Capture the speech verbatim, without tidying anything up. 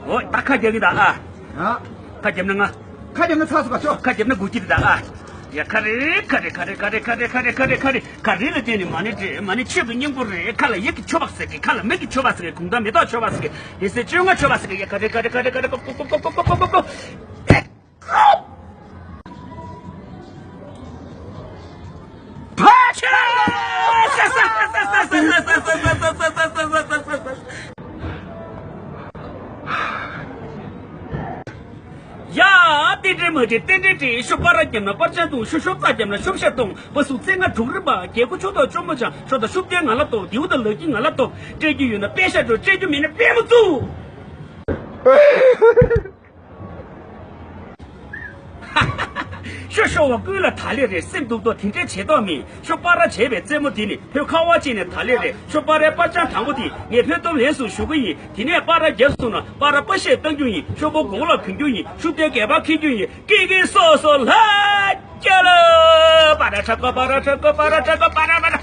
ཨོ་ད་ཁ་རྒྱག་གི་ད་ཨ། ཨ། ཁ་རྒྱབ་ན་ང་། ཁ་རྒྱབ་ན་ཚར་སོང་ག་ཤོག་ཁ་རྒྱབ་ན་སྒུག་གི་ད་ཨ། ཡ་ཁ་རེ་ཁ་རེ་ཁ་རེ་ཁ་རེ་ཁ་རེ་ཁ་རེ་ཁ་རེ་ཁ་རེ་ཁ་རེ་ལ་བརྟེན་ནས་མ་ཎི་བྲིས་མ་ཎི་ཆོས་ཀྱི་སྙིང་པོ་རེད། ཁ་ལ་ཡིད་ཀྱི་མཆོད་པ་ཟེར་གི། ཁ་ལ་མིག་གི་མཆོད་པ་ཟེར་གི། གུང་ཐང་མེ་ཏོག་མཆོད་པ་ཟེར་གི། ཡེ་ཤེས་བཅོ་ལྔ་མཆོད་པ་ཟེར་གི། ཡ་ཁ་རེ་ཁ་རེ་ཁ་རེ་ཁ་རེ་ཁ་རེ་ཁ་རེ་ཁ་རེ་ཁ་རེ་ཁ་རེ། ཡ། རྟེན་འབྲེལ་མ་འགྲིག་རྟེན་འབྲེལ་འགྲིག་ཤོ་པ་ར་བརྒྱབ་ན་པར་ཆ་བཏུང་། ཤོ་ཤོ་རྩ་བརྒྱབ་ན་ཤོབ་ཤ་བཏུང་། པ་སུ་རྩེ་ལྔ་དྲུག་རིམ་པ་རྒྱལ་སྒོ་ཆུ་ཐོག་གཅུང་མོ་ཆང་ཤོ་དང་ཤུབ་རྟའི་ང་ལ་གཏོགས། རྡེའུ་དང་ལག་གི་ང་ལ་གཏོགས། སྤྲད་རྒྱུ་ཡོད་ན་པད་ཤག་འགྲོ། སྤྲད་རྒྱུ་མེད་ན་པད་མོ་བཙུགས། ཤོ་ཤོ་བ་ཀུན་ལ་ད་ལེ་རེད། སེམས་སྡུག་ཏོ་དེ་འདྲའི་བྱེད་ཐབས་མེད། ཤོ་པ་ར་བྱས་པའི་རྩེད་མོ་དེ་ནི་བོད་ཁ་བ་ཅན་ནས་ད་ལེ་རེད། ཤོ་པ་རའི་པར་ཆང་དང་པོ་དེ་ངས་བོད་སྟོབས་ལེན་སུ་ཞུ་གི་ཡིན། དེ་ནས་པ་ར་རྒྱབ་སོང་ན་པ་ར་པ་ཤད་བཏང་རྒྱུ་ཡིན། ཤོ་པོ་གོང་ལ་གོན་རྒྱུ་ཡིན། ཤུབ་རྟའི་སྒལ་པ་འཁྱེར་རྒྱུ་ཡིན། ཀི་ཀི་སོ་སོ་ལ་རྒྱ་ལ། པ་ར་ཁྲ་ཀོ་པ་ར་ཁྲ་ཀོ་པ་ར་ཁྲ་ཀོ་པ་ར་པ་ར།